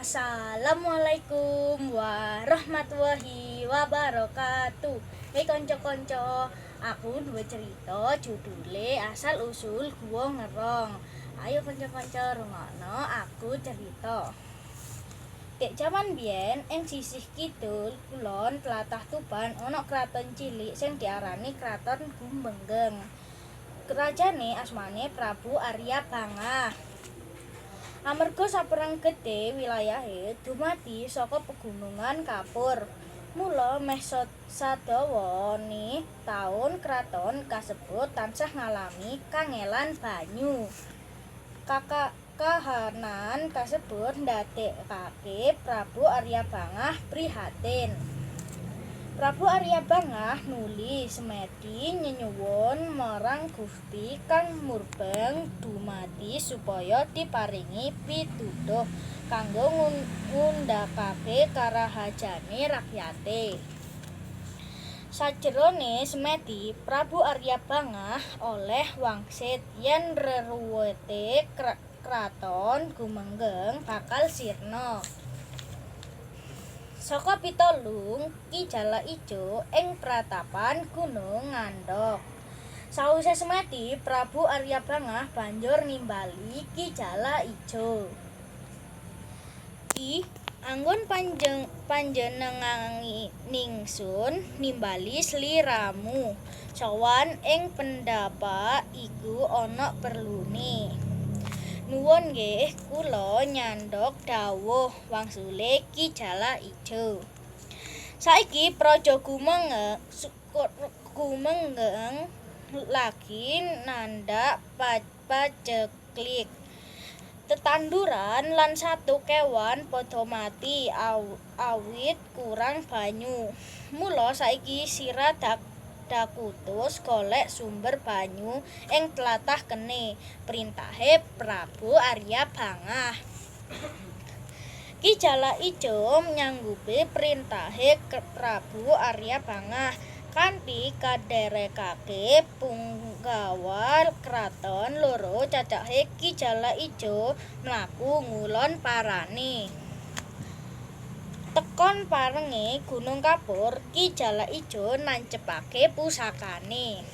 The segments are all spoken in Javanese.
Assalamualaikum warahmatullahi wabarakatuh. Hei kanca-kanca, aku duwe cerita judule Asal Usul Guwa Ngerong. Ayo kanca-kanca, rungokno aku cerita. Dek jaman biyen, ing sisih kidul kulon tlatah Tuban ana kraton cilik sing diarani Kraton Gumenggeng. Rajane asmane Prabu Arya Bangah. Amarga saperang gedhe wilayahe dumadi saka pegunungan kapur, mula meh sadawane taun kraton kasebut tansah ngalami kangelan banyu. Kahanan kasebut ndadekake Prabu Arya Bangah prihatin. Prabu Arya Bangah nuli semedi nyenyuwun marang Gusti Kang Murbeng Dumadi supaya diparingi pituduh kanggo ngundhakake karahajane rakyate. Sajerone semedi, Prabu Arya Bangah oleh wangsit yen reruwete kraton Gumenggeng bakal sirna. Saka pitulung Ki Jalak Ijo ing pratapan Gunung Ngandok. Sawise semedi, Prabu Arya Bangah banjur nimbali Ki Jalak Ijo. "Ki, anggon panjenenganingsun nimbali sliramu sowan ing pendhapa iku ana perlune." "Nuwun nggih, kula nyandhak dhawuh," wangsule Ki Jalak Ijo. "Saiki praja Gumenggeng lagi nandhak paceklik. Tetanduran lan sato kewan padha mati awit kurang banyu. Mula saiki sira dakutus golek sumber banyu ing tlatah kene," printahe Prabu Arya Bangah. Ki Jalak Ijo nyanggupi printahe Prabu Arya Bangah. Kanthi kadherekake punggawa kraton loro cacahe, Ki Jalak Ijo mlaku ngulon parane. Tekon parenge gunung kapur, Ki Jalak Ijo nancepake pusakane.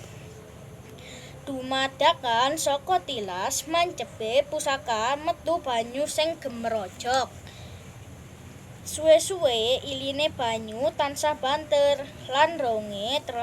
Dumadakan saka tilas mancepe pusaka metu banyu sing gemrojok. Suwe-suwe iline banyu tansah banter lan ronge